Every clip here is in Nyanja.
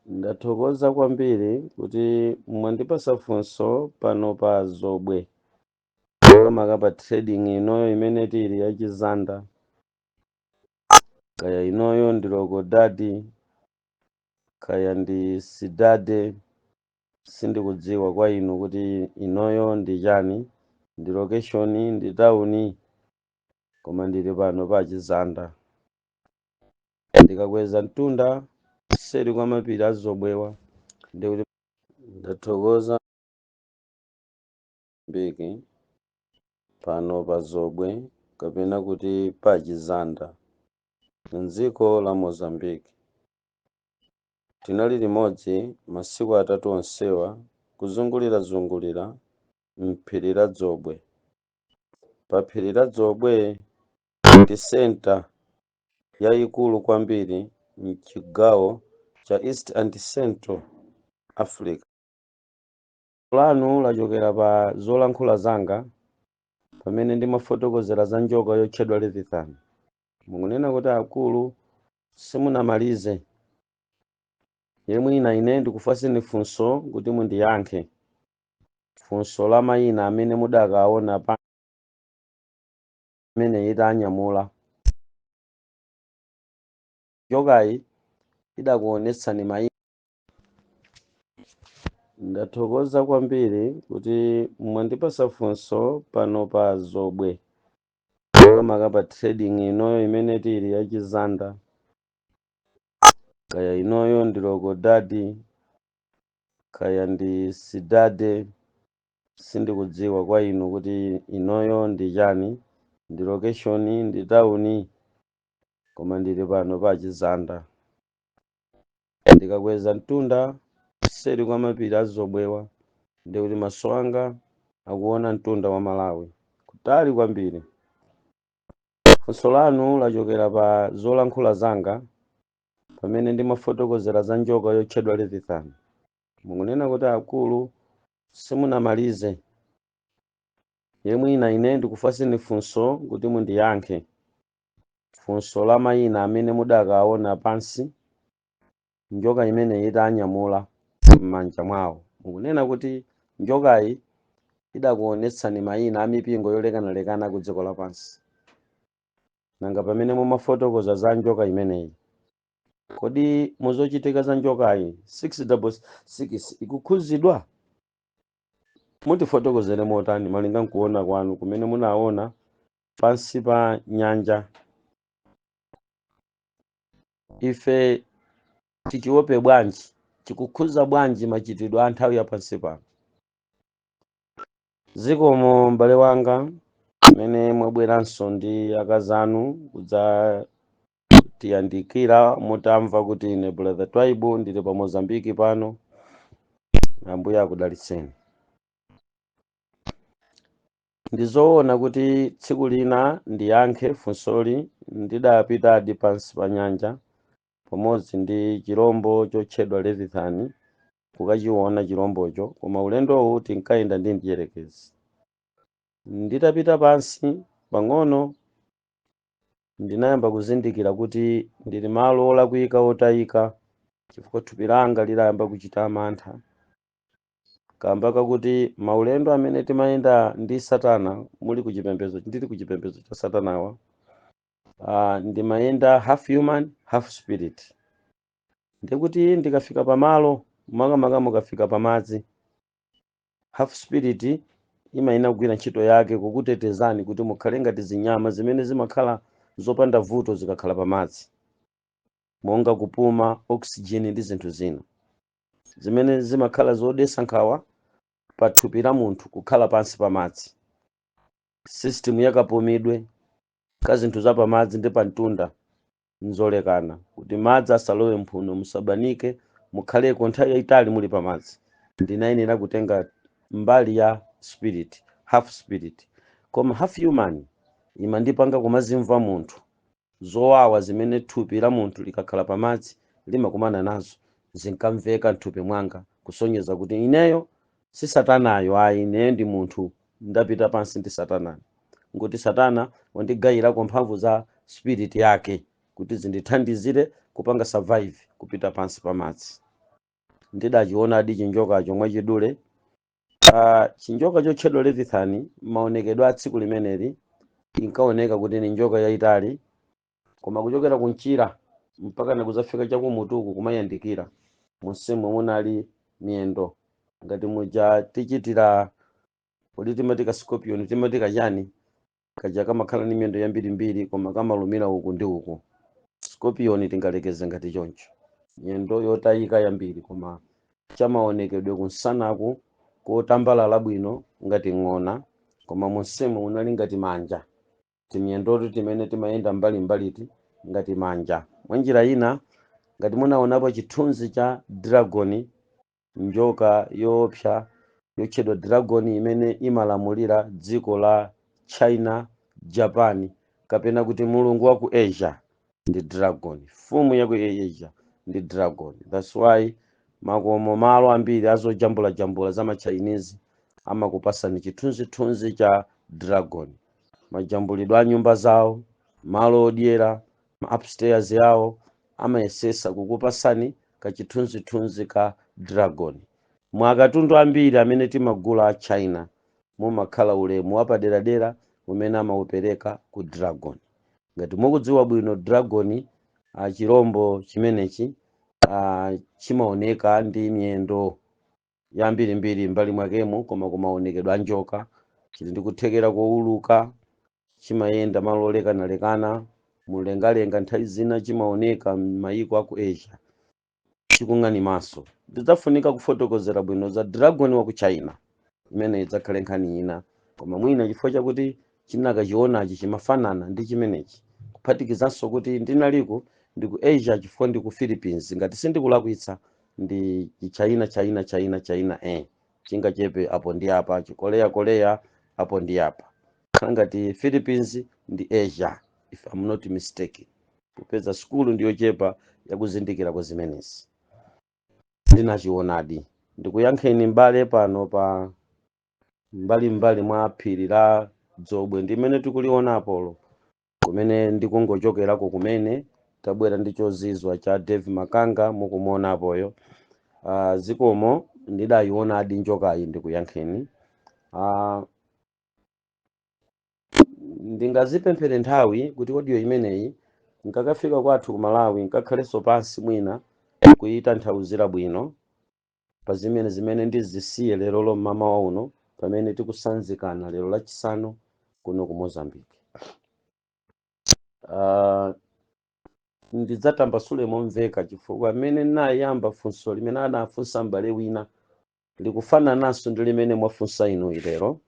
Ndathokoza kwambiri kuti mwandipasa funso pano pa Zobwe, makamaka pa trading inoyo imene tili ya Chizanda. Kaya inoyo ndi Lokodadi, kaya ndi Sidade, sindikudziwa kwa inu kuti inoyo ndi chani, ndi location, ndi tawuni, koma ndili pano pa Chizanda. Ndikakweza mtunda seri kwa mapiri a Zobwewa, ndikuti ndathokoza mbiki pano pa Zobwe, kapena kuti pa Chizanda, mdziko la Mozambique. Tinali limodzi masiku 3 onsewa kuzungulirazungulira mphiri la Dzobwe. Pa phiri la Dzobwe ndi center yayikulu kwambiri mchigawo cha East and Central Africa. Lanu lachokera pa zolankhula zanga pamene ndimafotokozera za njoka yotchedwa Leviathan. Mukunena kuti akulu simunamalize. Yemwe ine ndikufunseni funso kuti mundiyankhe funso la mayina amene mudakaona pa amene itanyamula njokayi idakuonetsani mayina. Ndathokoza kwambiri kuti mwandipasa funso pano pa Zobwe, makamaka pa trading inoyo imene tili ya Chizanda. Kaya inoyo ndi Lokodadi, kaya ndi Sidade, sindikudziwa kwa inu kuti inoyo ndi chani, ndi location, ndi tawuni, koma ndili pano pa Chizanda. Ndikakweza mtunda seri kwa mapiri a Zobwewa, ndikuti maso anga akuona mtunda wa Malawi kutali kwambiri. Funso lanu lachokera pa zolankhula zanga pamene ndimafotokozera za njoka yotchedwa Leviathan. Mukunena kuti akulu simunamalize. Yemwe ine ndikufunseni funso kuti mundiyankhe funso la mayina amene mudakaona pansi njoka imene itanyamula m'manja mwawo. Mukunena kuti njokayi idakuonetsani mayina a mipingo yolekanalekana ku dziko lapansi. Nanga pamene mumafotokoza za njoka imeneyi, kodi muzochitika za njokayi 666 ikukhuzidwa? Mutifotokozere motani malinga nkuona kwanu kumene munaona pansi pa nyanja? Ife tichiope bwanji? Chikukhuza bwanji machitidwe a nthawi ya pansi pano? Zikomo m'bale wanga mmene mwabweranso ndi akazanu kudzatiyandikira mutamva kuti ine Brother Twaibu ndili pa Mozambiki pano. Ambuye akudalitseni. Ndizoona kuti tsiku lina ndiyankhe funsoli. Ndidapitadi pansi pa nyanja pamodzi ndi chirombo chotchedwa Leviathan kukachiona chirombocho, koma ulendowu tinkayenda ndi mdierekezi. Nditapita pansi pang'ono ndinayamba kuzindikira kuti ndili malo olakwika, otayika, chifukwa thupi langa lidayamba kuchita mantha kamba kakuti maulendo amene timayenda ndi Satana muli kuchipembedzo, ndili kuchipembedzo cha Satanawa, ndimayenda half human, half spirit. Ndikuti ndikafika pamalo, makamaka mukafika pamadzi, half spirit imayenera kugwira ntchito yake kukutetezani kuti mukhale ngati zinyama zimene zimakhala zopanda vuto zikakhala pamadzi, monga kupuma oxygen ndi zinthu zina zimene zimakhala zodetsa nkhawa pa thupi la munthu kukhala pansi pamadzi. System yakapumidwe ka zinthu za pamadzi ndi pamtunda nzolekana, kuti madzi asalowe mphuno, musabanike, mukhaleko nthawi yayitali muli pamadzi. Ndinayenera kutenga mbali ya spirit, half spirit, koma half human imandipanga kumazimva munthu. Zowawa zimene thupi la munthu likakhala pamadzi limakumana nazo zinkamveka mthupi mwanga, kusonyeza kuti ineyo si Satanayo ayi, ineyo ndi munthu, ndapita pansi ndi Satanayo, ngoti Satana wandigayirako mphamvu za spirit yake. Kuti zindithandizire kupanga survive kupita pansi pa madzi. Ndidachionadi chinjokacho mwachidule. Chinjoka chotchedwa Leviathan, maonekedwe a tsiku limeneli, inkaoneka kuti ni njoka yayitali, koma kuchokera kumchira mpaka nakuzafika chakumutuku kumayandikira munsimu munali miyendo ngati muja tichitira kuti timati ka scorpion, timati kachani kaja kamakhala ndi miyendo yambirimbiri koma kamalumira uku ndi uku. Scorpion tingalekeze ngati choncho, miyendo yotayika yambiri, koma chamaonekedwe kunsanaku kotambalala bwino ngati ng'ona, koma munsimu munali ngati manja, timiyendotu timene timayenda mbalimbaliti ngati manja. Mwanjira ina, ngati munaonapo chithunzi cha dragon, njoka yoopsa yotchedwa dragon imene imalamulira dziko la China, Japan, kapena kuti mulungu wa ku Asia ndi dragon, mfumu ya ku Asia ndi dragon. That's why makomo malo ambiri azojambulajambula za ma Chinese amakupasani chithunzithunzi cha dragon. Majambulidwe a nyumba zawo, malo odyera, ma upstairs yawo, amayesesa kukupasani kachithunzithunzi ka dragon. Mwakatundu ambiri amene timagula a China mumakhala ulemu wapaderadera umene amaupereka ku dragon. Ngati mukudziwa bwino dragon, chirombo chimenechi chimaoneka ndi miyendo yambirimbiri mbali mwakemo, koma kumaonekedwe a njoka chili ndi kuthekera kowuluka, chimayenda malo olekanalekana mumlengalenga. Nthawi zina chimaoneka m'mayiko aku Asia chikung'animanso. Ndidzafunika kufotokozera bwino za dragon wa ku China, imene idzakhale nkhani ina, koma mwina chifukwa chakuti chinakachionachi chimafanana ndi chimenechi, kuphatikizanso kuti ndinaliko ndi ku Asia, chifukwa ndi ku Philippines ngati sindikulakwitsa, ndi China, China, China, China, chingachepe apo ndi apa, Chikoleya, Korea apo ndi apa, khala ngati Philippines ndi Asia, if I'm not mistaken, popeza sukulu ndiyochepa yakuzindikira kwa zimenezi. Ndinachionadi. Ndikuyankheni mbale, pano pa mbalimbali mwa phiri la Dzobwe ndimene tikulionapolo, kumene ndikungochokerako, kumene tabwera ndi chozizwa cha Dave Makanga mukumuonapoyo. Zikomo. Ndidayionadi njokayi. Ndikuyankheni, ndingazipemphere nthawi kuti audio imeneyi nkakafika kwathu ku Malawi nkakhalenso pansi mwina kuyitanthauzira bwino pa zimene zimene ndizisiye lero lo mmamawa uno pamene tikusanzikana lero Lachisanu kuno ku Mozambique. Ndidzatambasule momveka, chifukwa mmene ndinayamba funso limene anafunsa m'bale wina likufanananso ndi limene mwafunsa inu lero,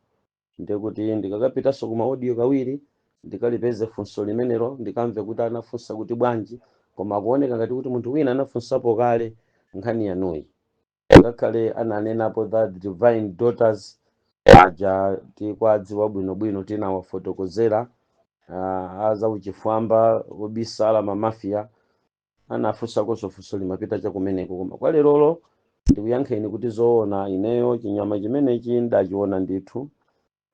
ndikuti ndikakapitanso kuma audio kawiri ndikalipeze funso limenelo, ndikamve kuti anafunsa kuti bwanji. Koma akuoneka ngati kuti munthu wina anafunsapo kale nkhani yanuyi, ngakhale ananenapo that divine daughters aja tikwadziwa bwinobwino, tinawafotokozera azauchifwamba obisala ma mafia, anafunsakonso funso limapita chakumeneko. Koma kwa lerolo ndikuyankheni kuti zoona, ineyo chinyama chimenechi ndachiona ndithu,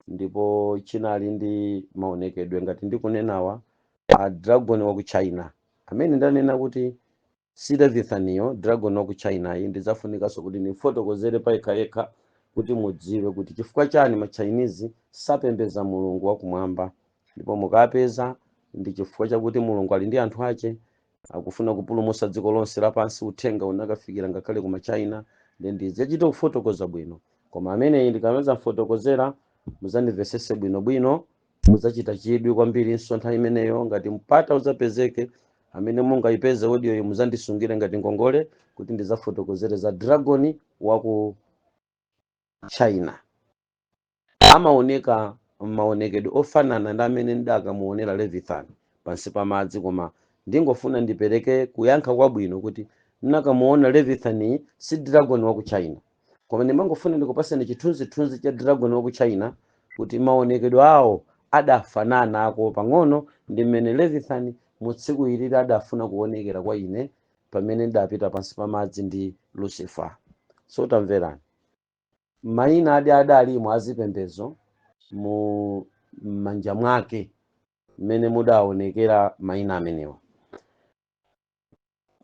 ndipo chinali ndi maonekedwe ngati ndikunenawa a dragon wa ku China amene ndanena kuti si Leviathaniyo. Dragon wa ku China iyi ndidzafunikanso kuti ndifotokozere payekhayekha kuti mudziwe kuti chifukwa chani ma Chinese sapembeza mulungu wakumwamba, ndipo mukapeza ndi chifukwa chakuti Mulungu ali ndi anthu ache, akufuna kupulumutsa dziko lonse lapansi. Uthenga unakafikira ngakhale kuma China, ndi ndidzachita kufotokoza bwino. Koma ameneyi ndikameza mfotokozera muzandimvesese bwinobwino, mudzachita chidwi kwambirinso nthawi imeneyo. Ngati mpata udzapezeke, amene mungayipeze audio iyi, muzandisungire ngati ngongole kuti ndidzafotokozere za dragon wa ku China. Amaoneka maonekedwe ofanana ndi amene ndakamuonera Leviathan pansi pa madzi, koma ndingofuna ndipereke kuyankha kwabwino kuti ndinakamuona Leviathan si dragon wa ku China, koma ndimangofuna ndikupaseni chithunzithunzi cha dragon wa ku China kuti maonekedwe awo adafanana ako pang'ono ndi mmene Leviathan mu tsiku ilili adafuna kuonekera kwa ine pamene ndapita pansi pa madzi ndi Lucifer. So tamverani, mayina adi adalimo azipembezo mu m'manja mwake mmene mudaonekera mayina amenewa.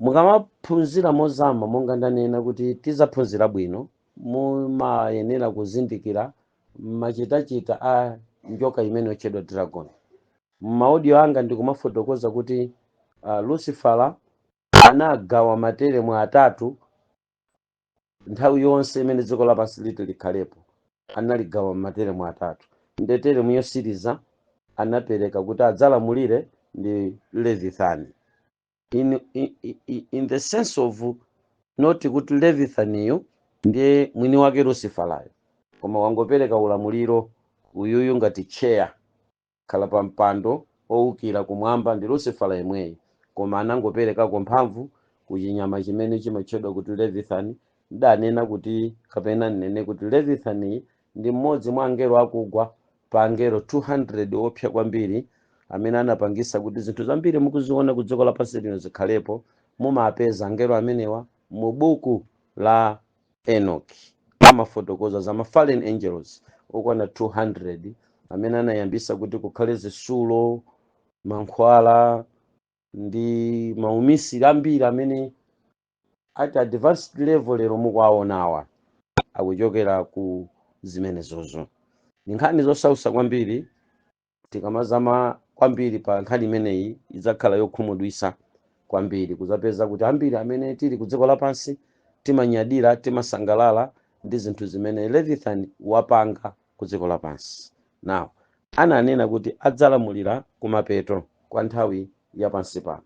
Mukamaphunzira mozama, monga ndanena kuti tizaphunzira bwino, mumayenera kuzindikira machitachita a njoka imene yotchedwa dragon. M'ma audio anga ndikumafotokoza kuti Lucifera anagawa ma term atatu. Nthawi yonse imene dziko lapansi liti likhalepo, analigawa ma term atatu. Nde term yosiriza anapereka kuti adzalamulire ndi Leviathan, in the sense of not kuti Leviathaniyo ndiye mwini wake Luciferayo, koma wangopereka ulamuliro uyuyu ngati chair, khala pa mpando owukira kumwamba ndi Lucifera yemweyi, koma anangoperekako mphamvu kuchinyama chimene chimatchedwa kuti Leviathan. Ndanena kuti, kapena nnene kuti, Leviathan ndi mmodzi mwa angelo akugwa pa angelo 200 opsa kwambiri amene anapangisa kuti zinthu zambiri mukuziona ku dziko lapansi lino zikhalepo. Mumapeza angelo amenewa mu buku la Enoki, amafotokoza za ma fallen angels okwana 200 amene anayambisa kuti kukhale zisulo, mankhwala ndi maumisiri ambiri amene at advanced level lero mukuwaonawa akuchokera ku zimenezozo. Ni nkhani zosausa kwambiri. Tikamazama kwambiri pa nkhani imeneyi, idzakhala yokhumudwisa kwambiri kuzapeza kuti ambiri amene tili ku dziko lapansi timanyadira, timasangalala ndi zinthu zimene Leviathan wapanga ku dziko lapansi. Now, ananena kuti adzalamulira kumapeto kwa nthawi ya pansi pano.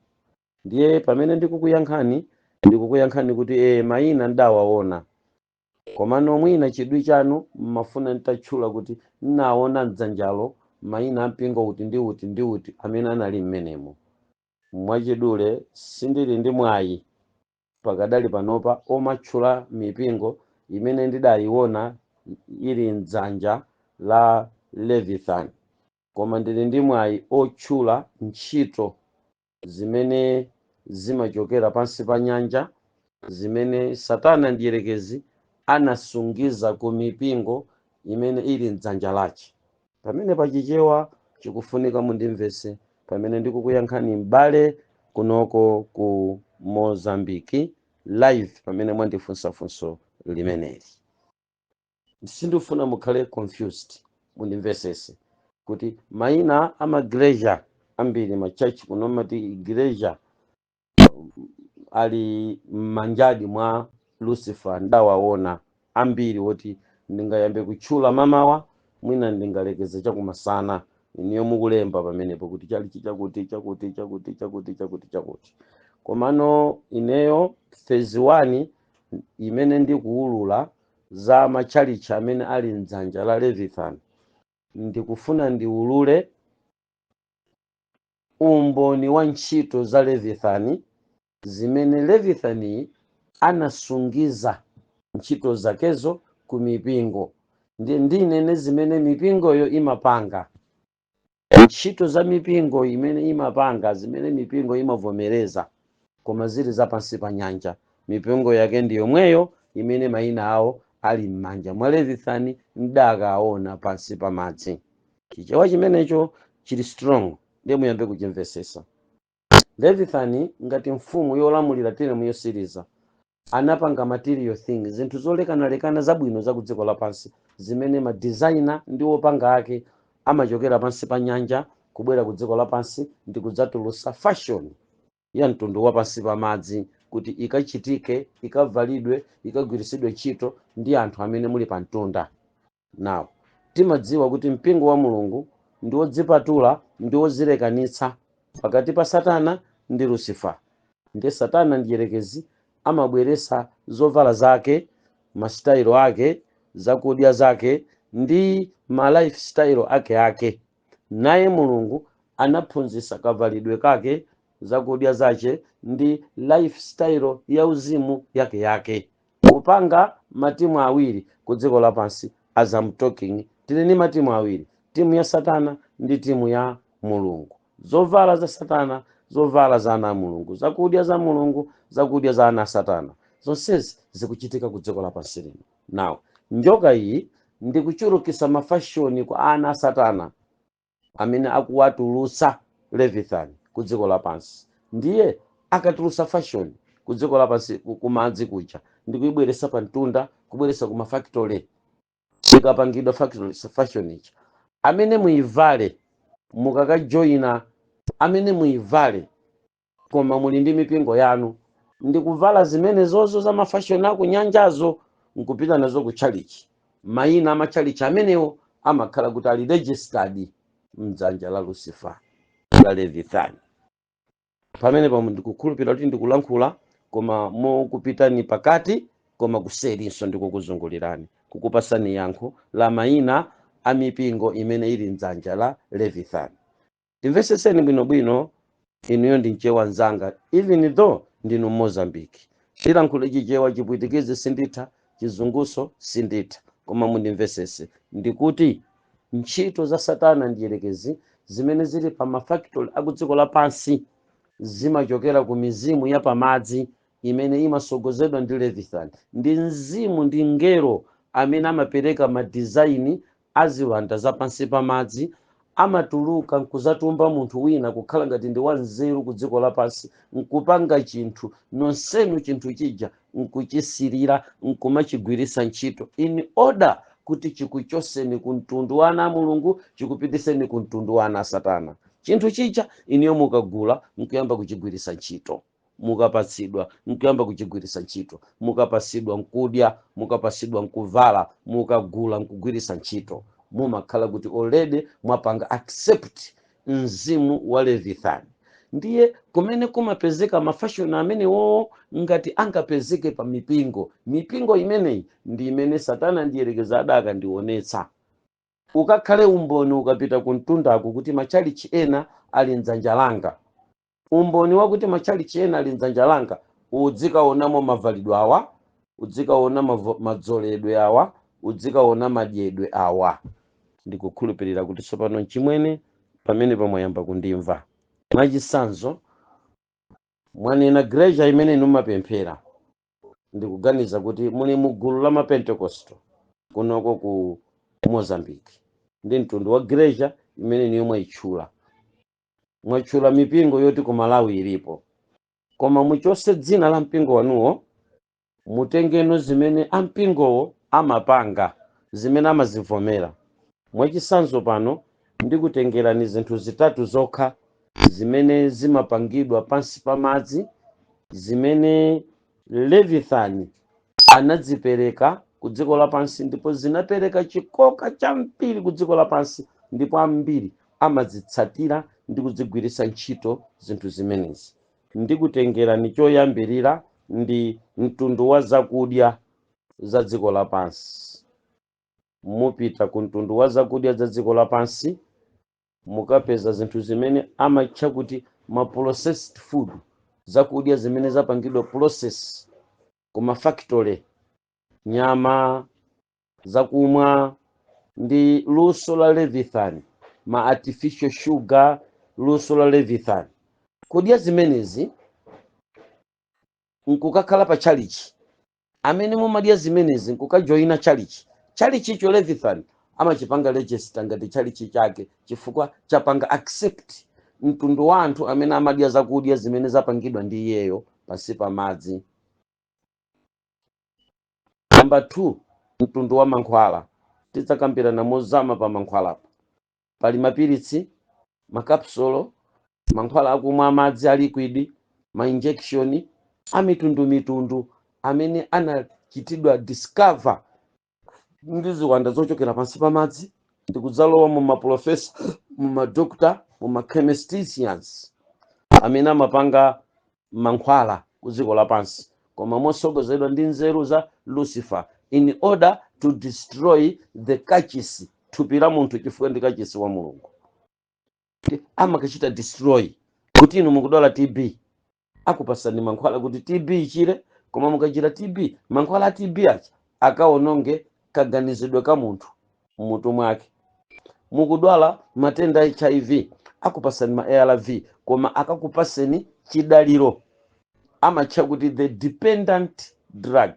Ndiye pamene ndikukuyankhani kuti mayina ndawaona, komano mwina chidwi chanu mmafuna nditatchula kuti nnaona mdzanjalo mayina ampingo uti ndi uti ndi uti amene anali mmenemo. Mwachidule, sindili ndi mwayi pakadali panopa omatchula mipingo imene ndidayiona ili mdzanja la Leviathan, koma ndili ndi mwayi otchula ntchito zimene zimachokera pansi pa nyanja, zimene Satana ndiyerekezi anasungiza ku mipingo imene ili mdzanja lake. Pamene pachichewa chikufunika mundimvese pamene ndikukuyankhani, m'bale kunoko ku Mozambiki live, pamene mwandifunsafunso limeneli. Sindifuna mukhale confused. Mundimvesese kuti mayina ama igreja ambiri, ma church kuno mati igreja, ali m'manjadi mwa Lucifer. Ndawaona ambiri woti ndingayambe kutchula mamawa, mwina ndingalekeze chakumasana iniyo mukulemba pamenepo kuti chalichi chakuti chakuti chakuti chakuti chakuti chakuti. Komano ineyo phase 1 imene ndikuwulula za matchalichi amene ali mdzanja la Leviathan, ndikufuna ndiwulule umboni wa ntchito za Leviathan, zimene Leviathan anasungiza ntchito zakezo ku mipingo. Ndi ndinene zimene mipingoyo imapanga, ntchito za mipingo imene imapanga, zimene mipingo imavomereza, koma zili zapansi pa nyanja. Mipingo yake ndi yomweyo imene mayina awo ali m'manja mwa Leviathan, ndakaona pansi pa madzi. Chichewa chimenecho chili strong, ndiye muyambe kuchimvesesa. Leviathan ngati mfumu yolamulira term yosiriza anapanga material things, zinthu zolekanalekana zabwino za ku dziko lapansi, zimene ma designer ndi opanga ake amachokera pansi pa nyanja kubwera ku dziko lapansi ndi kudzatulutsa fashion ya mtundu wa pansi pa madzi kuti ikachitike, ikavalidwe, ikagwiritsidwe ntchito ndi anthu amene muli pa mtunda. Now, timadziwa kuti mpingo wa Mulungu ndi wodzipatula, ndi wodzilekanitsa pakati pa Satana ndi Lucifer. Ndiye Satana ndiyerekezi amabweresa zovala zake, masitayilo ake, zakudya zake ndi ma lifestyle ake ake. Naye Mulungu anaphunzitsa kavalidwe kake, zakudya zace ndi lifestyle ya uzimu yake yake, kupanga matimu awiri ku dziko lapansi. As I'm talking, tili ndi matimu awiri, timu ya Satana ndi timu ya Mulungu. Zovala za Satana, zovala za ana a Mulungu, zakudya za Mulungu, zakudya za ana a Satana, zonsezi zikuchitika ku dziko lapansi lino. Now, njoka iyi ndikuchulukisa ma fashion kwa ana a Satana amene akuwatulutsa Leviathan ku dziko lapansi. Ndiye akatulutsa fashion ku dziko lapansi kumadzi kuja ndikuyibweresa pa mtunda, kubweresa ku mafactory. Ikapangidwa factory fashion ija, amene muyivale mukakajoyina, amene muyivale koma muli ndi mipingo yanu, ndikuvala zimene zozo za mafashion aku nyanjazo nkupita nazo ku tchalichi, mayina amatchalichi amenewo amakhala kuti ali registered mdzanja la Lucifer, la Leviathan. Pamene pamwe ndikukhulupirira kuti ndikulankhula koma mokupitani pakati, koma kuserinso ndikukuzungulirani, kukupasani yankho la mayina a mipingo imene ili mdzanja la Leviathan. Timveseseni bwinobwino. Inuyo ndi Mchewa mzanga, even though ndinu Mozambique. Tilankhule Chichewa, Chipwitikizi sinditha, Chizunguso sinditha, koma mundimvesese. Ndikuti ntchito za Satana ndiyerekezi zimene zili pa mafactory aku dziko lapansi zimachokera ku mizimu ya pamadzi imene imasogozedwa ndi Leviathan. Ndi mzimu, ndi ngelo amene amapereka madizaini a ziwanda zapansi pamadzi. Amatuluka nkuzatumba munthu wina kukhala ngati ndi wanzeru ku dziko lapansi, nkupanga chinthu nonsenu, chinthu chija nkuchisirira, nkumachigwirisa ntchito in order kuti chikuchoseni ku mtundu wa ana a Mulungu, chikupitiseni ku mtundu wa ana a Satana. Chinthu chija iniyo mukagula nkuyamba kuchigwirisa ntchito, mukapatsidwa nkuyamba kuchigwirisa ntchito, mukapasidwa nkudya, mukapasidwa nkuvala, mukagula nkugwirisa ntchito, mumakhala kuti already mwapanga accept mzimu wa Leviathan. Ndiye kumene kumapezeka mafashoni amenewo, ngati angapezeke pa mipingo. Mipingo imeneyi ndi imene Satana ndiyerekeza adakandionetsa. Ukakhale umboni ukapita ku mtundaku kuti machalichi ena ali mdzanja langa. Umboni wakuti machalichi ena ali mdzanja langa, udzikaonamo mavalidwe awa, udzikaona madzoledwe awa, udzikaona madyedwe awa. Ndikukhulupirira kuti tsopano, chimwene, pamene pamwayamba kundimva. Mwachisanzo, mwanena igreja imene inu mumapemphera. Ndikuganiza kuti muli mu gulu la Mapentekosto kunoko ku Mozambique, ndi mtundu wa igreja imene niyo mwayitchula. Mwatchula mipingo yoti ku Malawi ilipo, koma muchose dzina la mpingo wanuwo, mutengeno zimene ampingowo amapanga, zimene amazivomera. Mwachisanzo, pano ndikutengerani zinthu zitatu zokha zimene zimapangidwa pansi pa madzi, zimene Leviathan anadzipereka ku dziko lapansi ndipo zinapereka chikoka chambiri ku dziko lapansi, ndipo ambiri amazitsatira ndi kudzigwiritsa ntchito zinthu zimenezi. Ndikutengerani choyambirira, ndi mtundu wa zakudya za dziko lapansi. Mupita ku mtundu wa zakudya za dziko lapansi, mukapeza zinthu zimene amatcha kuti ma processed food, zakudya zimene zapangidwa process ku mafactory, nyama, zakumwa, ndi luso la Leviathan, ma artificial sugar, luso la Leviathan. Kudya zimenezi nkukakhala pa chalichi, amene mumadya zimenezi nkukajoyina chalichi, chalichicho Leviathan amachipanga register ngati chalichi chake, chifukwa chapanga accept mtundu wa anthu amene amadya zakudya zimene zapangidwa ndi iyeyo pansi pa madzi. Namba 2, mtundu wa mankhwala. Tidzakambirana mozama pa mankhwalapo. Pali mapiritsi, makapsulo, mankhwala akumwa amadzi a liquid, ma injection amitundumitundu amene anachitidwa discover ndi ziwanda zochokera pansi pa madzi ndikudzalowa mu maprofesa, mu madokta, mu machemisticians amene amapanga mankhwala ku dziko lapansi, koma mosogozedwa ndi nzeru za Lucifer in order to destroy the kachisi, thupi la munthu, chifukwa ndi kachisi wa Mulungu. Amakachita destroy kuti inu mukudwala TB, akupasani mankhwala kuti TB ichire, koma mukachira TB, mankhwala a TB aja akaononge kaganizidwe ka munthu mmutu mwake. Mukudwala matenda a HIV, akupasani ma ARV, koma akakupaseni chidaliro, amatcha kuti the dependent drug.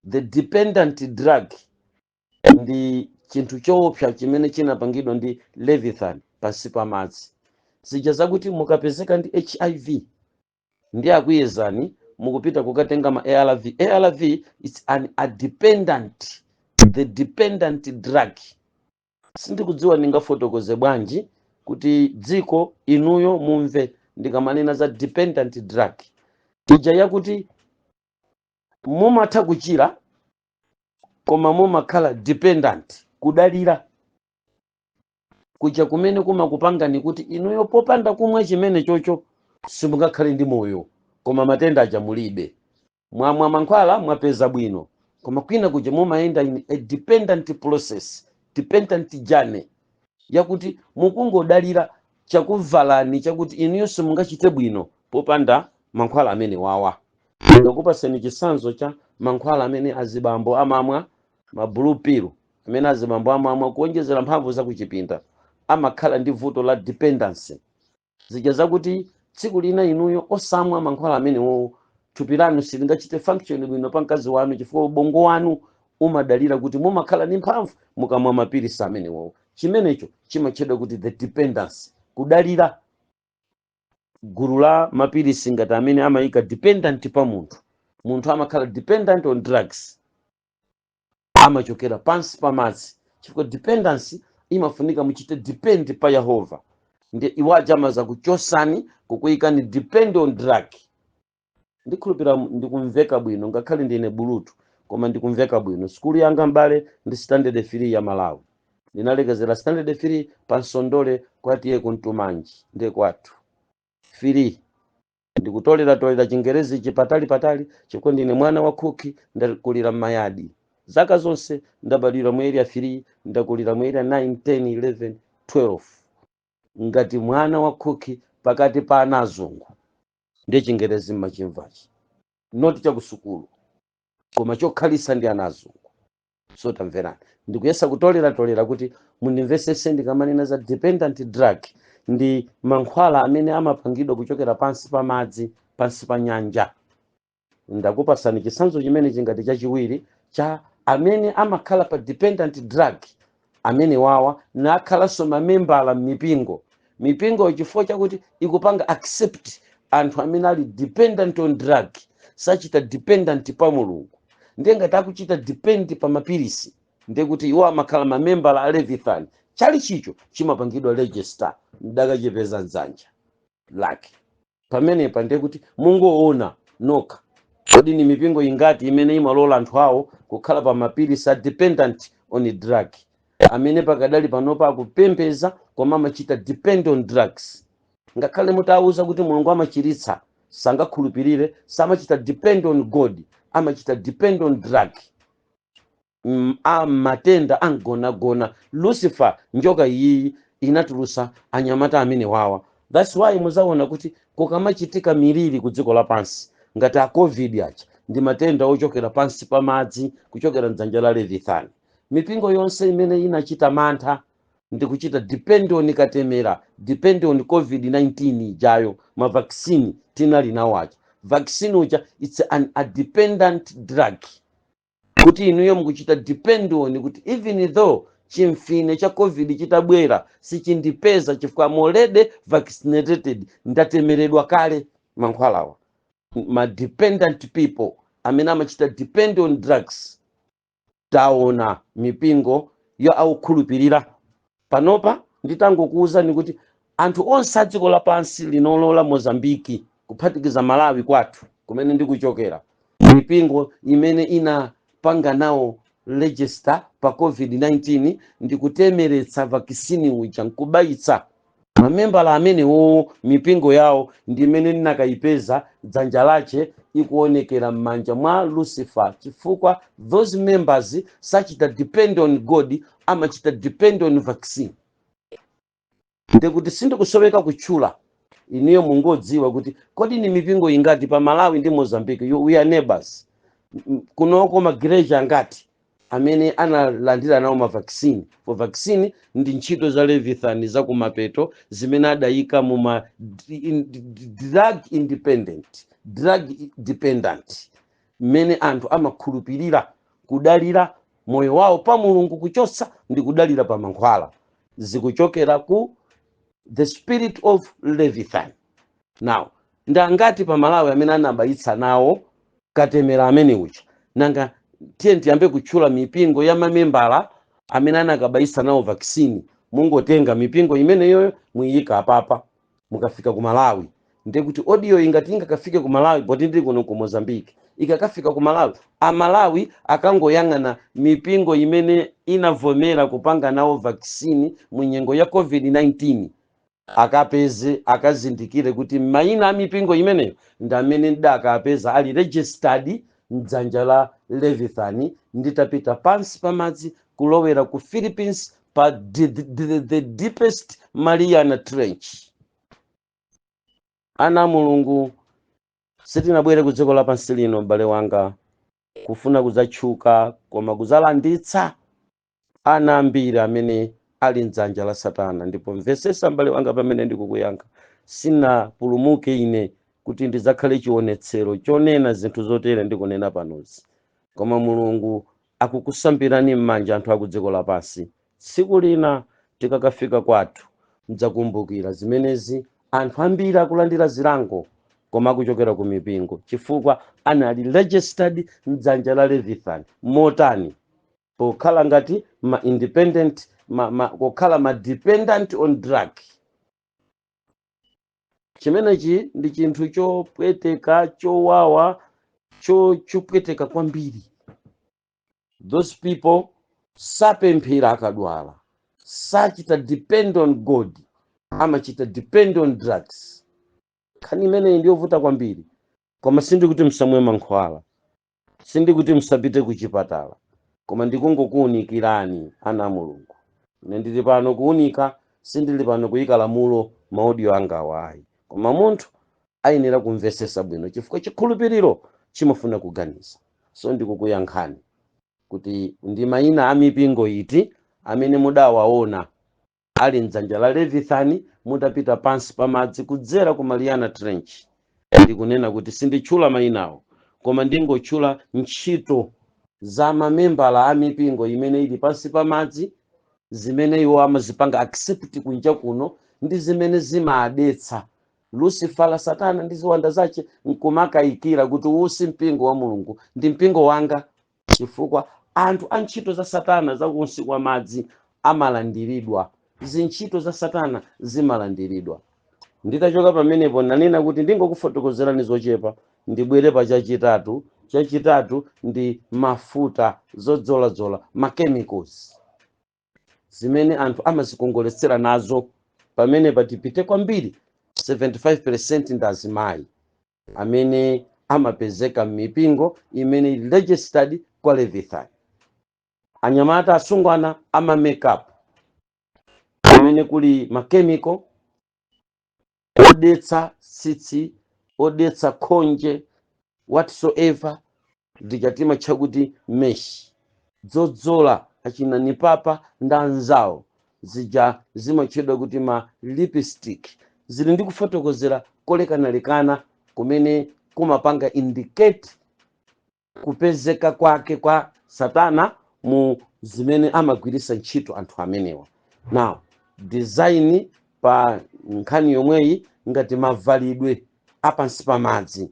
The dependent drug ndi chinthu choopsa chimene chinapangidwa ndi Leviathan pansi pa madzi, zija zakuti mukapezeka ndi HIV Ndi akuyezani, mukupita kukatenga ma ARV. ARV is an a dependent, the dependent drug. Sindikudziwa ndingafotokoze bwanji kuti dziko inuyo mumve ndikamanena za dependent drug ija, yakuti mumatha kuchira koma mumakhala dependent, kudalira kuja kumene kumakupangani kuti inuyo popanda kumwa chimene chocho simungakhale ndi moyo, koma matenda aja mulibe. Mwamwa mankhwala, mwapeza bwino, koma kwina kuja mumayenda in a dependent process, dependent journey, yakuti mukungodalira chakuvalani, chakuti inuyo simungachite bwino popanda mankhwala amene wawa. Ndikupaseni chitsanzo cha mankhwala amene azibambo amamwa, ma blue pill amene azibambo amamwa kuonjezera mphamvu za kuchipinda. Amakhala ndi vuto la dependency, zija zakuti tsiku lina inuyo osamwa mankhwala amenewo, thupi lanu silingachite function bwino pa mkazi wanu, chifukwa ubongo wanu umadalira kuti mumakhala ndi mphamvu mukamwa mapilisi amenewo. Chimenecho chimatchedwa kuti the dependence, kudalira. Gulu la mapilisi ngati amene amayika dependent pa munthu, munthu amakhala dependent on drugs, amachokera pansi pa madzi, chifukwa dependency imafunika muchite depend pa Yehova. Ndi iwaja amaza kuchosani, kukuyikani depend on drug. Ndikhulupira ndikumveka bwino, ngakhale ndine bulutu, koma ndikumveka bwino. Sukulu yanga, mbale, ndi standard 3 ya Malawi. Ndinalekezera standard 3 pa Nsondole, kwatiye kuntumanji ndiye kwathu. 3 ndikutolera tolera Chingerezi chipatali patali, chifukwa ndine mwana wa khuki, ndakulira m'mayadi zaka zonse. Ndabadwira mu area 3, ndakulira mu area 9, 10, 11, 12 ngati mwana wa khuki pakati pa ana azungu. Ndiye Chingerezi mmachimvachi, not chakusukulu, koma chokhalisa ndi ana azungu. So tamverani, ndikuyesa kutolera tolera kuti mundimvesese ndikamanena za dependent drug. Ndi mankhwala amene amapangidwa kuchokera pansi pa madzi, pansi pa nyanja. Ndakupasani chitsanzo chimene chingati chachiwiri cha amene amakhala pa dependent drug amene wawa, nakhalanso mamembala m'mipingo. Mipingo, chifukwa chakuti ikupanga accept anthu amene ali dependent on drug, sachita dependent pa Mulungu. Ndiye ngati akuchita depend pa mapilisi, ndiye kuti iwo amakhala mamembala a Leviathan. Chali chicho chimapangidwa register, ndakachipeza mdzanja lake pamenepa. Ndiye kuti mungoona nokha, kodi ni mipingo ingati imene imalola anthu awo kukhala pa mapilisi a dependent on drug, amene pakadali panopa akupembeza koma amachita depend on drugs? Ngakhale mutawuza kuti Mulungu amachiritsa, sangakhulupirire. Samachita depend on God, amachita depend on drug. A matenda angonagona. Lucifer, njoka iyi, inatulusa anyamata amene wawa. That's why muzaona kuti kukamachitika miliri ku dziko lapansi ngati a COVID aja, ndi matenda ochokera pansi pa madzi, kuchokera mdzanja la Leviathan. Mipingo yonse imene inachita mantha ndi kuchita depend on katemera, depend on COVID-19 ijayo, ma vaccine tinali nawo aja, vaccine uja, it's an a dependent drug, kuti inuyo mukuchita depend on kuti even though chimfine cha COVID chitabwera, sichindipeza chifukwa I'm already vaccinated, ndatemeredwa kale mankhwalawa. Ma dependent people amene amachita depend on drugs, taona mipingo yo akukhulupirira panopa. Nditangokuwuzani kuti anthu onse a dziko lapansi linolola Mozambiki, kuphatikiza Malawi kwathu kumene ndikuchokera, mipingo imene inapanga nawo register pa COVID-19 ndikutemeretsa vaccine uja nkubayitsa mamembala amenewo mipingo yawo, ndi imene ndinakayipeza dzanja lache ikuonekera m'manja mwa Lucifer, chifukwa those members sachita depend on God, amachita depend on vaccine. Ndikuti sindikusoweka kutchula, iniyo mungodziwa kuti kodi ni mipingo ingati pa Malawi ndi Mozambique. We are neighbors. Kunoko magireja angati amene analandira nawo ma vaccine? For vaccine ndi ntchito za Leviathan zakumapeto zimene adayika muma drug independent, drug dependent, mmene anthu amakhulupirira kudalira moyo wawo pa Mulungu kuchotsa ndi kudalira pa mankhwala, zikuchokera ku the spirit of Leviathan. Now Ndi angati pa Malawi amene anabayitsa nawo katemera amene uja? Nanga tiye tiyambe kutchula mipingo ya mamembala amene anakabayitsa nawo vaccine. Mungotenga mipingo imeneyoyo, muyika apapa. Mukafika ku Malawi, ndiye kuti audio ingati ingakafike ku Malawi, poti ndili kuno ku Mozambique, ikakafika ku Malawi, Amalawi akangoyang'ana mipingo imene inavomera kupanga nawo vaccine mu nyengo ya COVID-19, akapeze, akazindikire kuti mayina a mipingo imeneyo ndi amene ndakapeza ali registered mdzanja la Leviathan, nditapita pansi pamadzi kulowera ku Philippines pa the deepest Mariana Trench. Ana a Mulungu, sitinabwere ku dziko lapansi lino, m'bale wanga, kufuna kudzatchuka, koma kudzalanditsa ana ambiri amene ali mdzanja la Satana. Ndipo mvesesa, m'bale wanga, pamene ndikukuyankha, sinapulumuke ine kuti ndidzakhale chionetsero chonena zinthu zotere ndikunena panozi, koma Mulungu akukusambirani m'manja anthu aku dziko lapansi. Tsiku lina tikakafika kwathu, mudzakumbukira zimenezi. Anthu ambiri akulandira zilango, koma akuchokera ku mipingo, chifukwa anali registered mdzanja la Leviathan. Motani? Pokhala ngati ma independent, ma, kukhala ma dependent on drug. Chimenechi ndi chinthu chopweteka, chowawa, chopweteka kwambiri. Those people sapemphera akadwala, sachita depend on God, amachita depend on drugs. Nkhani imeneyi ndiyovuta kwambiri, koma sindikuti msamwe mankhwala, sindikuti msapite ku chipatala, koma ndikungokuwunikirani, ana a Mulungu. Ine ndili pano kuwunika, sindili pano kuyika lamulo ma audio angawa, ayi. Koma munthu ayenera kumvesesa bwino, chifukwa chikhulupiriro chimafuna kuganiza. So ndikukuyankhani kuti ndi mayina a mipingo iti amene mudawaona ali mdzanja la Leviathan mutapita pansi pamadzi kudzera ku Mariana Trench? Ndikunena kuti sinditchula mayinawo, koma ndingotchula ntchito za mamembala a mipingo imene ili pansi pamadzi, zimene iwo amazipanga accept kunja kuno ndi zimene zimaadetsa Lucifera, Satana ndi ziwanda zace, nkumakayikira kuti uwu si mpingo wa Mulungu, ndi mpingo wanga, chifukwa anthu a ntchito za Satana zakunsi kwa madzi amalandiridwa, zintchito za Satana zimalandiridwa. Nditachoka pamenepo, nanena kuti ndingokufotokozerani zochepa, ndibwere pa chachitatu. Chachitatu ndi mafuta, zodzoladzola, ma chemicals zimene anthu amazikongoletsera nazo. Pamene patipite kwambiri, 75% ndi azimayi amene amapezeka m'mipingo imene ili registered kwa Leviathan. Anyamata, asungwana ama makeup, kumene kuli ma chemical odetsa tsitsi, odetsa khonje, whatsoever, ndichatimatcha kuti mesh, dzodzola achina nipapa ndi anzawo, zija zimatchedwa kuti ma lipstick, zili ndi kufotokozera kolekanalekana kumene kumapanga indicate kupezeka kwake kwa Satana mu zimene amagwiritsa ntchito anthu amenewa. Now, design pa nkhani yomweyi, ngati mavalidwe apansi pamadzi,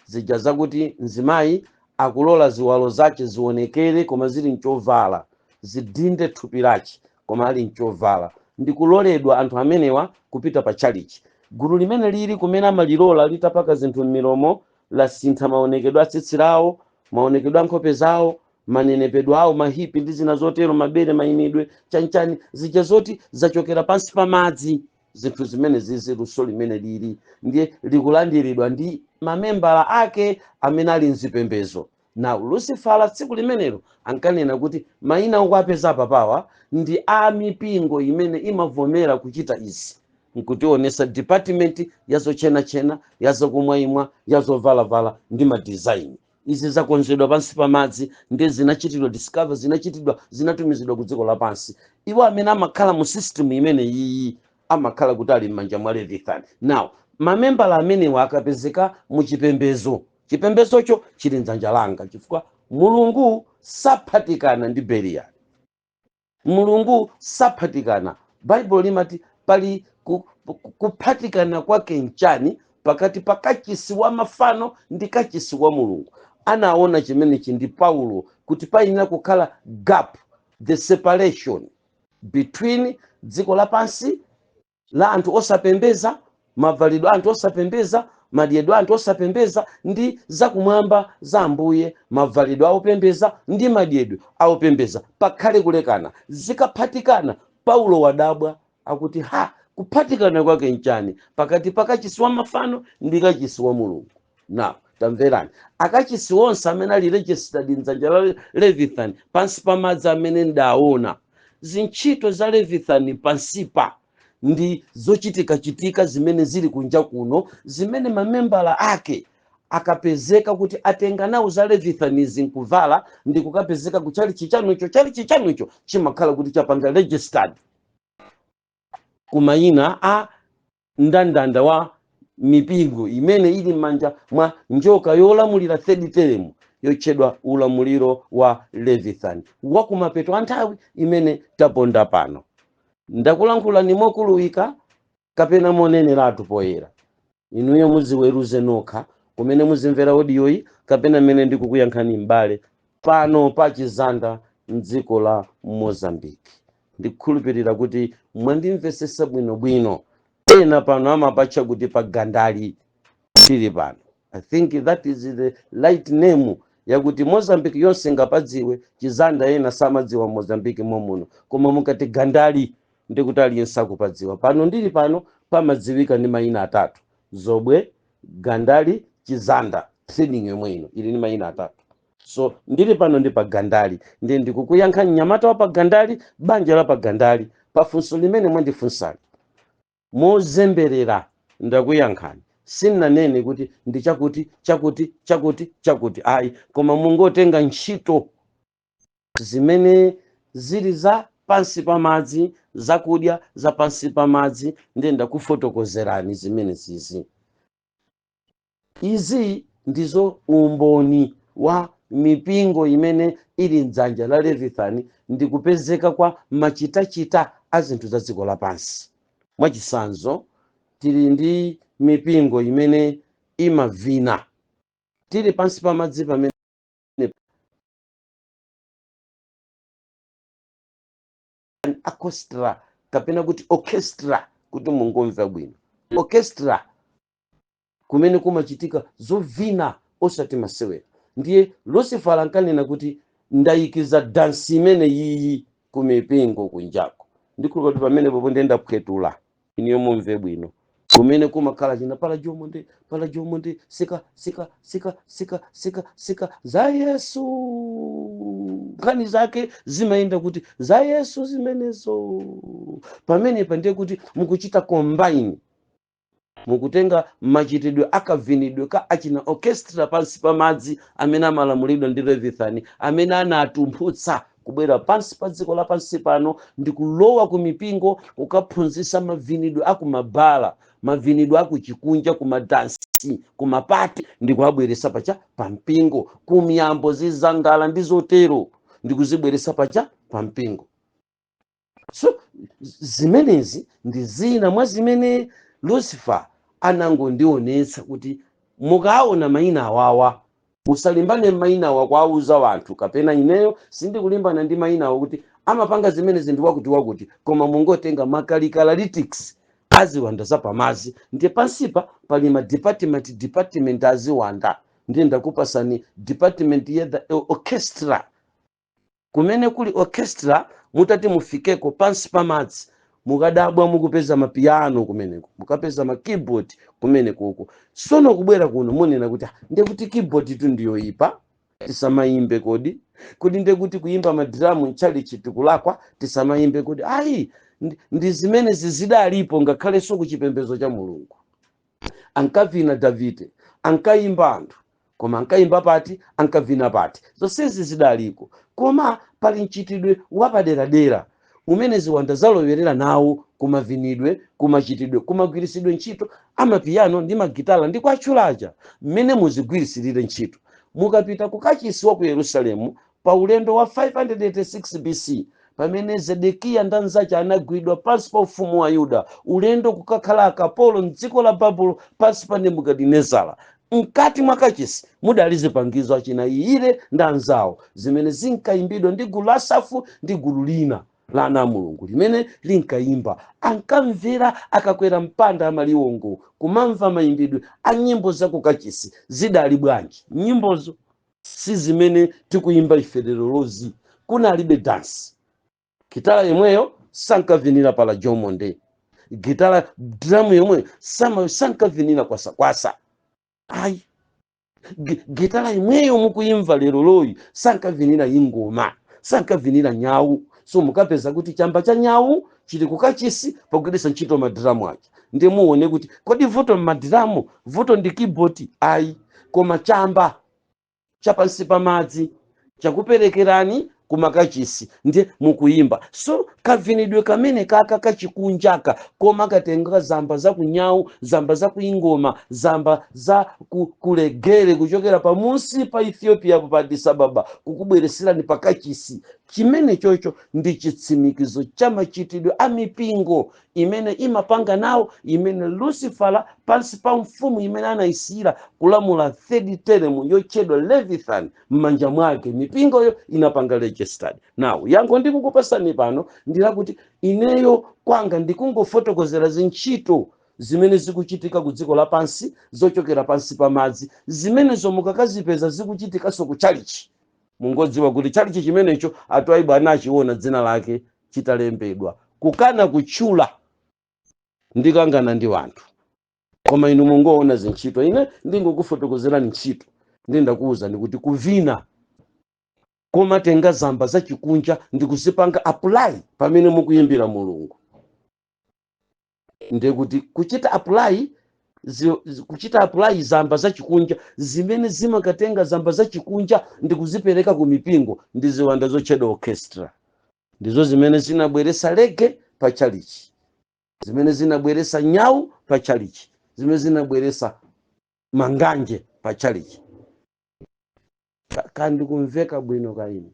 zija zakuti mzimayi akulola ziwalo zace zionekere koma zili mchovala, zidinde thupi lace koma ali mchovala, ndikuloledwa anthu amenewa kupita pa chalichi. Gulu limene lili kumene amalilola litapaka zinthu m'milomo, lasintha maonekedwe a tsitsi lawo, maonekedwe a nkhope zawo, manenepedwe awo, ma hips ndi zina zotero, mabere, mayimidwe, chanchani, zija zoti zachokera pansi pa madzi. Zinthu zimene zizi, luso limene lili ndiye likulandiridwa ndi mamembala ake amene ali mzipembezo. Na Lucifera tsiku limenelo ankanena kuti mayina okuapeza papawa ndi a mipingo imene imavomera kuchita izi, nkutionesa department ya zochenachena, ya zokumwaimwa, ya zovalavala ndi ma design. Izi zakonzedwa pansi pa madzi ndi zinachitidwa discover, zinachitidwa, zinatumizidwa ku dziko lapansi. Iwo amene amakhala mu system imene iyi amakhala kuti ali m'manja mwa Leviathan. Now, mamembala amenewa akapezeka mu chipembezo, chipembezocho chili mdzanja langa, chifukwa Mulungu saphatikana ndi Belial. Mulungu saphatikana. Baibulo limati pali kuphatikana kwake nchani? pakati pa kachisi wa mafano ndi kachisi wa Mulungu. Anaona chimenechi ndi Paulo, kuti payenera kukhala gap, the separation between dziko lapansi la anthu osapembeza, mavalidwe anthu osapembeza, madyedwe anthu osapembeza, ndi zakumwamba za Ambuye, mavalidwe aopembeza ndi madyedwe aopembeza. Pakhale kulekana. Zikaphatikana, Paulo wadabwa, akuti ha, kuphatikana kwake nchani pakati pa kachisi wa mafano ndi kachisi wa Mulungu? Now tamverani, akachisi onse amene ali registered mdzanja la Leviathan pansi pa madzi amene ndaona, zintchito za Leviathan pansipa ndi zochitikachitika zimene zili kunja kuno, zimene mamembala ake akapezeka kuti atenga nawo za Leviathan izi nkuvala ndi kukapezeka ku chalichi chanucho, chalichi chanucho chimakhala kuti chapanga registered kumayina a mndandanda wa mipingo imene ili m'manja mwa njoka yolamulira third term yotchedwa ulamuliro wa Leviathan wakumapeto a nthawi imene taponda pano. Ndakulankhulani mokuluwika kapena moneneratu poyera? Inuyo muziweruze nokha kumene muzimvera audioyi kapena mmene ndikukuyankhani m'bale pano pa Chizanda mdziko la Mozambique. Ndikukhulupirira kuti mwandimvesesa bwinobwino. Ena pano amapatcha kuti pa Gandali tili pano. I think that is the right name yakuti Mozambique yonse ngapadziwe. Chizanda ena samadziwa Mozambique momuno, koma mukati Gandali ndikuti aliyense akupadziwa. Pano ndili pano pamadziwika ndi mayina atatu: Zobwe, Gandali, Chizanda. Trading yomwe ino ili ndi mayina atatu. So ndili pano ndi pa Gandali, ndi ndikukuyankha mnyamata wa pa Gandali, banja la pa Gandali, pafunso limene mwandifunsali. Mozemberera ndakuyankhani, sinnanene kuti ndi chakuti chakuti chakuti chakuti, ayi, koma mungotenga ntchito zimene zili za pansi pa madzi, zakudya za pansi pa madzi, ndiye ndakufotokozerani zimene zizi. Izi ndizo umboni wa mipingo imene ili mdzanja la Leviathan ndi kupezeka kwa machitachita a zinthu za dziko lapansi. Mwachisanzo, tili ndi mipingo imene imavina tili pansi pa madzi pamene orchestra, kapena kuti orchestra, kuti mungomva bwino, orchestra kumene kumachitika zovina osati masewera. Ndiye Lucifer ankanena kuti ndayikiza dansi imene yiyi ku mipingo kunjako. Ndikhulupirira kuti pamenepo ndiye ndaphwetula, iniyo mumve bwino, kumene kumakhala china pala jomo ndi pala jomo ndi sika sika sika sika sika sika za Yesu. Nkhani zake zimayenda kuti za Yesu zimenezo. Pamenepa ndiye kuti mukuchita combine, mukutenga machitidwe akavinidwe ka achina orchestra pansi pa madzi amene amalamulidwa ndi Leviathan, amene anatumphutsa kubwera pansi pa dziko lapansi pano ndi kulowa ku mipingo kukaphunzitsa mavinidwe akumabala, mavinidwe akuchikunja, kumadansi, kumapati, ndi kuabweresa pacha pa mpingo, kumiyambo zizangala ndi zotero, ndi kuzibweresa pacha pa mpingo. So zimenezi ndi zina mwa zimene Lucifer anangondionetsa kuti mukaona mayina awawa, musalimbane mayina awa kwauza wanthu, kapena ineyo sindikulimbana ndi mayina awa kuti amapanga zimene zinthu wakuti wakuti, koma mungotenga ma characteristics aziwanda zapamazi. Ndiye pansipa pali ma department, department aziwanda. Ndiye ndakupasani department ya the orchestra. Kumene kuli orchestra, mutati mufikeko pansi pa madzi, mukadabwa mukupeza mapiyano kumeneko, mukapeza ma keyboard kumenekoko. Sono kubwera kuno munena kuti, "Ah, ndekuti keyboard tu ndiyoipa, tisamayimbe kodi? Kodi ndekuti kuyimba madiramu mchalichi tikulakwa, tisamayimbe kodi?" Ayi, ndi zimene zidalipo ngakhalenso ku chipembedzo cha Mulungu. Ankavina Davide, ankayimba anthu, koma ankayimba pati, ankavina pati? Zonsezi zidaliko, koma pali mchitidwe wapaderadera umene ziwanda zalowerera nawo kumavinidwe, kumachitidwe, kumagwirisidwe ntchito amapiyano ndi magitala ndi kwatchulacha mmene muzigwirisirire ntchito. Mukapita ku kachisi wa ku Yerusalemu pa ulendo wa 586 BC, Pamene Zedekiya ndi anzace anagwidwa pansi pa ufumu wa Yuda, ulendo kukakhala akapolo mdziko la Babulo pansi pa Nebukadinezara, mkati mwa kachisi mudali zipangizo, achina Iyire ndi anzawo, zimene zinkayimbidwa ndi gulu la Asafu ndi gulu lina la ana a Mulungu limene linkayimba. Ankamvera akakwera mpanda amaliwongo kumamva mayimbidwe a nyimbo za kukachisi. Zidali bwanji nyimbozo? Si zimene tikuyimba ife lero lozi. Kunalibe dansi. Gitala yomweyo sankavinira pala jomonde, gitala drum yomweyo sankavinira kwasakwasa, ayi. Gitala imweyo mukuyimva lero loyi sankavinira ingoma, sankavinira nyawu. So mukapeza kuti chamba cha nyawu chili kukachisi pogwiritsa ntchito madiramu aja. Ndiye muone kuti kodi vuto mmadiramu, vuto ndi keyboard? Ayi, koma chamba chapansi pa madzi chakuperekerani kumakachisi, ndiye mukuyimba. So kavinidwe kamene kaka kachikunjaka koma katenga zamba za kunyawu, zamba za kuingoma, zamba za kulegere kuchokera pamunsi pa Ethiopia, pa Addis Ababa, kukubwereserani pakachisi. Chimene chocho ndi chitsimikizo cha machitidwe a mipingo imene imapanga nawo, imene Lucifera pansi pa mfumu imene anayisiyira kulamula third term yotchedwa Leviathan m'manja mwake, mipingoyo inapanga registered. Now yankho ndikukupasani pano ndilakuti ineyo kwanga ndikungofotokozera zintchito zimene zikuchitika ku dziko lapansi zochokera pansi pa madzi. Zimenezo mukakazipeza zikuchitikanso ku chalichi, mungodziwa kuti chalichi chimenecho atwaibu anachiona dzina lake chitalembedwa. Kukana kutchula ndikangana ndi wanthu, koma inu mungoona zintchito. Ine ndingokufotokozerani ntchito. Ndindakuwuzani kuti kuvina komatenga zamba zachikunja ndikuzipanga apply pamene mukuyimbira Mulungu, ndekuti kuchita apply kuchita apply zamba zachikunja zimene zimakatenga zamba zachikunja ndikuzipereka ku mipingo ndi ziwanda zotchedwa orchestra, ndizo zimene zinabweresa reggae pa chalichi, zimene zinabweresa nyau pa chalichi, zimene zinabweresa manganje pa chalichi. Kandikumveka bwino kaine?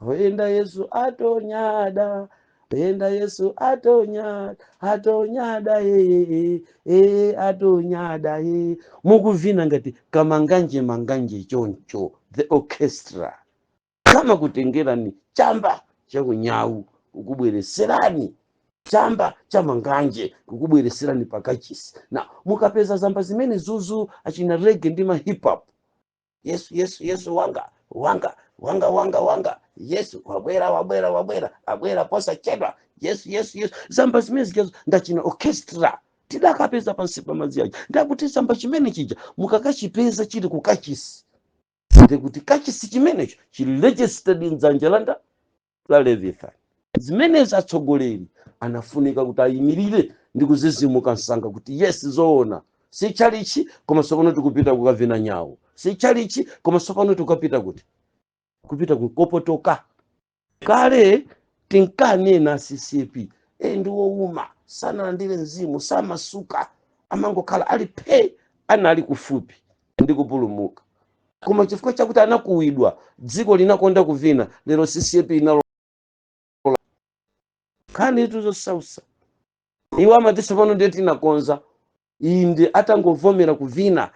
Oyenda Yesu atonyada, oyenda Yesu atonyada, atonyada, ee, ee, atonyada, ee. Mukuvina ngati kamanganje manganje choncho, the orchestra kama kutengerani chamba chakunyawu kukubwereserani chamba cha manganje kukubwereserani pakachisi. Na mukapeza zamba zimene zuzu, achina reggae ndi ma hip hop, Yesu, Yesu, Yesu wanga, wanga, wanga, wanga, wanga, Yesu wabwera, wabwera, wabwera, abwera posachedwa, Yesu, Yesu, Yesu, zamba zimene zijazo ndachina orchestra tidakapeza pansi pa madzi aja. Ndakuti zamba chimene chija mukakachipeza chili ku kachisi, ndikuti kachisi chimenecho chili registered mdzanja landa la Leviathan. Zimenezi atsogoleri anafunika kuti ayimirire ndi kuzizimuka msanga kuti yes, zoona, si chalichi koma tsopano tikupita kukavina nyawo, si chalichi koma tsopano tikukapita kuti kupita kukopotoka. Kale tinkanena CCAP ndi wowuma, sanalandire mzimu, samasuka, amangokhala ali phe, anali kufupi ndi kupulumuka, koma chifukwa chakuti anakuwidwa, dziko linakonda kuvina, lero CCAP inalo nkhani tuzosausa. Iwo amati tsopano ndiye tinakonza. Inde, atangovomera kuvina,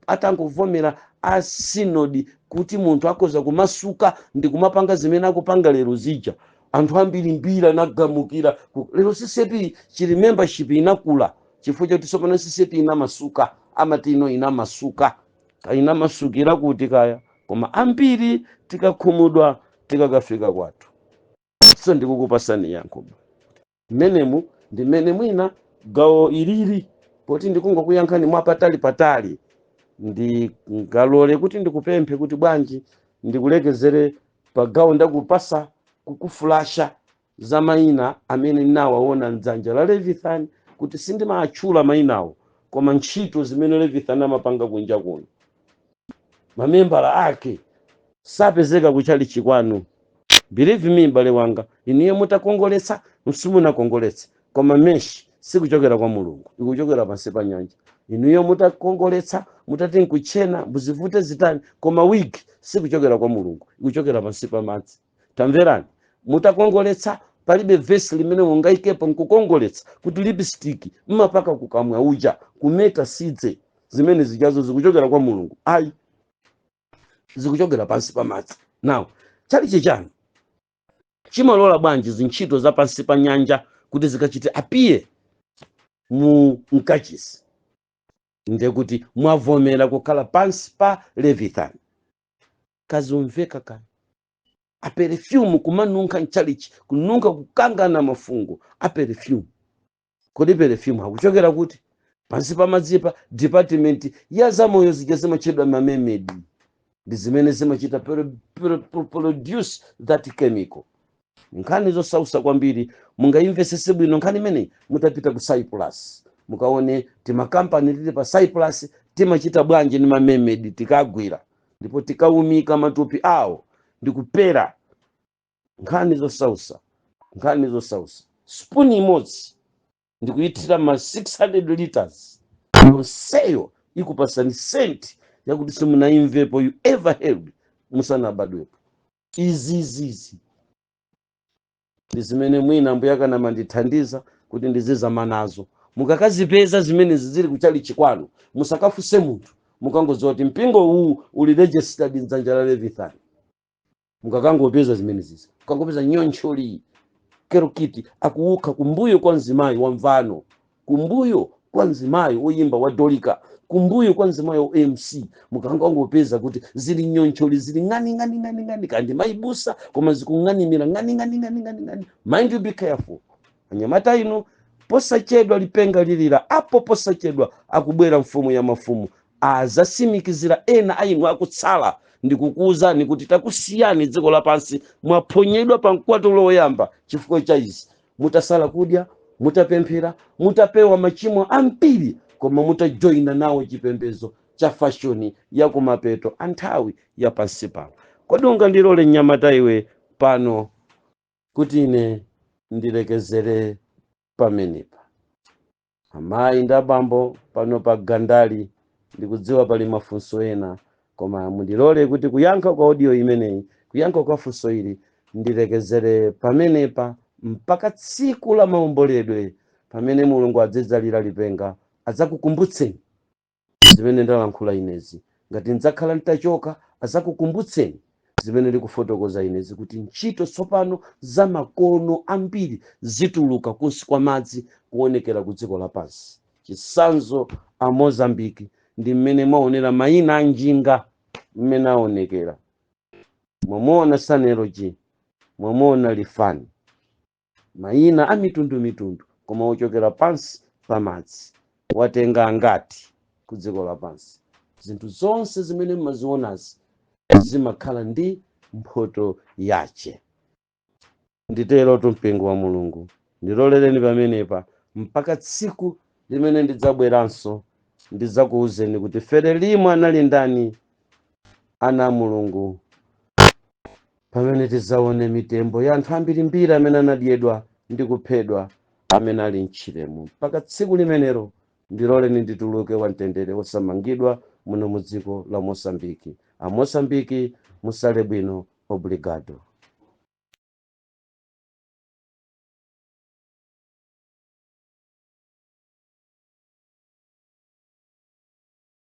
atangovomera a sinodi kuti munthu akhoza kumasuka ndi kumapanga zimene akupanga lero zija, anthu ambiri mbiri anagamukira. Lero CCAP chili membership inakula chifukwa choti tsopano CCAP inamasuka. Amati ino inamasuka, inamasukira kuti kaya, koma ambiri tikakhumudwa tikakafika kwathu. So ndikukupasani yankho mmenemu ndi mmene mwina gawo ilili, poti ndikungokuyankhani mwapatali patali. Ndingalole kuti ndikupemphe kuti bwanji ndikulekezere pa gawo ndakupasa kukufulasha za mayina amene ndinawaona mdzanja la Leviathan, kuti sindimaatchula mayinawo, koma ntchito zimene Leviathan amapanga kunja kuno, mamembala ake sapezeka kuchalichi kwanu. Believe me, m'bale wanga, iniyo mutakongoletsa, simunakongoletsa, koma meshi sikuchokera kwa Mulungu, ikuchokera pansi pa nyanja. Inuyo mutakongoletsa, mutati nkuchena, muzivute zitani, koma wig sikuchokera kwa Mulungu, ikuchokera pansi pa madzi. Tamverani, mutakongoletsa, palibe vesi limene mungayikepo nkukongoletsa kuti lipstick mmapaka kukamwa uja, kumeta sidze, zimene zijazo zikuchokera kwa Mulungu. Ayi, zikuchokera pansi pa madzi. Now, chalichi chanu chimalola bwanji zintchito za pansi pa nyanja kuti zikachite appear mu mkachisi? Ndekuti mwavomera kukhala pansi pa Leviathan. Kazumveka kani a perfume kumanunkha mchalichi, kununkha kukangana mafungo a perfume. Kodi perfume akuchokera kuti? Pansi pa madzipa. Department ya zamoyo zija zimatchedwa ma mermaid, ndi zimene zimachita produce that chemical. Nkhani zosausa kwambiri. Mungayimvesese bwino nkhani imeneyi mutapita ku Cyprus, mukaone timakampani tili pa Cyprus timachita bwanji ndi ma mermaid. Tikagwira ndipo tikawumika matupi awo ndi kupera. Nkhani zosausa, nkhani zosausa. Spoon imodzi ndikuyithira ma 600 liters yonseyo ikupasani scent yakuti simunayimvepo, you ever heard musanabadwepo. Izizizi ndi zimene mwina Ambuye akanamandithandiza kuti ndizizama nazo. Mukakazipeza zimene zili kuchalichi kwanu, musakafunse munthu, mukangodziwa kuti mpingo uwu uli registered mdzanja la Leviathan. Mukakangopeza zimene zizi, mukangopeza nyoncholi kerokiti akuukha kumbuyo kwa mzimayi wa mvano, kumbuyo kwa mzimayi woyimba wa Dolika, kumbuyo kwa mzimayi wa MC, mukangangopeza kuti zili nyoncholi, zili ng'ani ng'ani ng'ani ng'ani, kandi mayibusa, koma zikung'animira ng'ani ng'ani ng'ani ng'ani ng'ani, mind you, be careful, anyamata inu. Posachedwa lipenga lilira apo, posachedwa akubwera mfumu ya mafumu, azasimikizira ena ainu akutsala. Ndikukuwuzani kuti takusiyani dziko lapansi, mwaphonyedwa pa mkwatulo woyamba chifukwa cha izi. Mutasala kudya, mutapemphera, mutapewa machimo ambiri, koma mutajoyina nawo chipembedzo cha fashion ya kumapeto a nthawi ya pansi pano. Kodi ungandilole, mnyamata iwe, pano kuti ine ndilekezere pamenepa? Amayi ndi abambo pano pa gandali, ndikudziwa pali mafunso ena, koma mundilole kuti kuyankha kwa audio imeneyi, kuyankha kwa funso ili, ndilekezere pamenepa mpaka tsiku la maomboledwe, pamene Mulungu adzadzalira lipenga, adzakukumbutseni zimene ndalankhula inezi. Ngati ndidzakhala nditachoka, adzakukumbutseni zimene ndikufotokoza inezi, kuti ntchito tsopano za makono ambiri zituluka kunsi kwa madzi kuonekera ku dziko lapansi. Chitsanzo, a Mozambiki, ndi mmene mwaonera mayina a njinga mmene aonekera. Mwamuona Saneroji, mwamuona Lifani, mayina a mitundumitundu, koma ochokera pansi pa madzi. Watenga angati ku dziko lapansi? Zinthu zonse zimene mmazionazi zimakhala ndi mphoto yache. Nditero, mpingo wa Mulungu, ndilolereni pamenepa mpaka tsiku limene ndidzabweranso, ndidzakuwuzeni kuti Frelimo anali ndani. Ana a Mulungu, pamene tidzaone mitembo ya anthu ambirimbiri amene anadyedwa ndi kuphedwa, amene ali mtchiremo, mpaka tsiku limenelo ndiloleni ndituluke wamtendere, wosamangidwa muno mu dziko la Mosambiki. Amosambiki, musale bwino. Obrigado.